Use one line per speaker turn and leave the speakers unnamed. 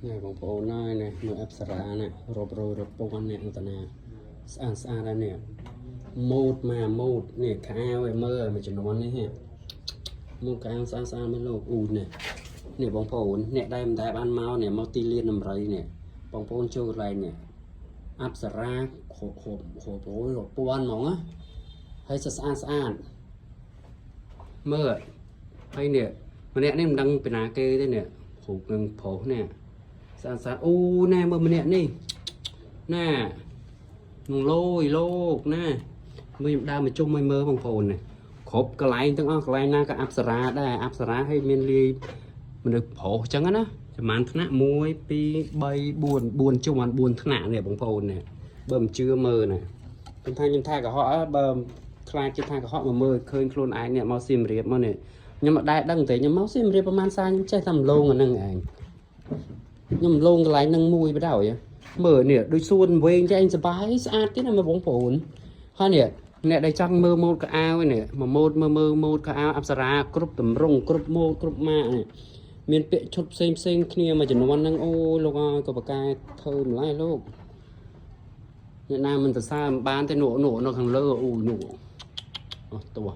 នេះបងប្អូនហើយនេះមើលអប្សរានេះរាប់រយរាប់ពាន់អ្នកតាណាស្អាតស្អាតហើយនេះម៉ូតមកម៉ូតនេះខោឲ្យមើលមួយចំនួននេះហ៎ម៉ូតខោស្អាតស្អាតមែនលោកអ៊ូនេះនេះបងប្អូនអ្នកដែលមិនដែលបានមកនេះមកទីលានដំរីនេះបងប្អូនចូលកន្លែងនេះអប្សរាគ្រប់គ្រប់រាប់រយរាប់ពាន់ហ្មងណាហើយស្អាតស្អាតមើលហើយនេះម្នាក់នេះមិនដឹងពីណាគេទេនេះរូបនឹងប្រុសនេះ ស្អាតស្អាតអូណែមើលម្នាក់នេះណែនឹងលយលោកណែមើលខ្ញុំដើរមកជុំឲ្យមើលបងប្អូននេះគ្រប់កន្លែងទាំងអស់កន្លែងណាក៏អប្សរាដែរអប្សរាឲ្យមានលាយមនុស្សប្រុសអញ្ចឹងណាប្រហែលថ្នាក់1 2 3 4 4ជុំបាន4ថ្នាក់នេះបងប្អូននេះបើមិនជឿមើលណាខ្ញុំថាខ្ញុំថាកុហកបើខ្លាចគេថាកុហកមកមើលឃើញខ្លួនឯងនេះមកសៀមរាបមកនេះខ្ញុំអត់ដែរដឹងទេខ្ញុំមកសៀមរាបប្រហែលសាខ្ញុំចេះតែម្លងអាហ្នឹងឯង ខ្ញុំលងកន្លែងនឹងមួយបដ ாய் មើលនេះដូចសួនវែងចែងសបាយស្អាតទៀតណាបងប្អូនហើយនេះអ្នកដែលចង់មើលម៉ូតកៅអៅនេះមកម៉ូតមើលមើលម៉ូតកៅអៅអប្សរាគ្រប់តម្រង់គ្រប់ម៉ូតគ្រប់ម៉ាកនេះមានពាក្យឈុតផ្សេងផ្សេងគ្នាមួយចំនួនហ្នឹងអូលោកអើយក៏ប្រកែធ្វើម្ល៉េះលោកអ្នកណាមិនសរសើរមិនបានទេនោះនោះនៅខាងលើអូនោះអស់តោះ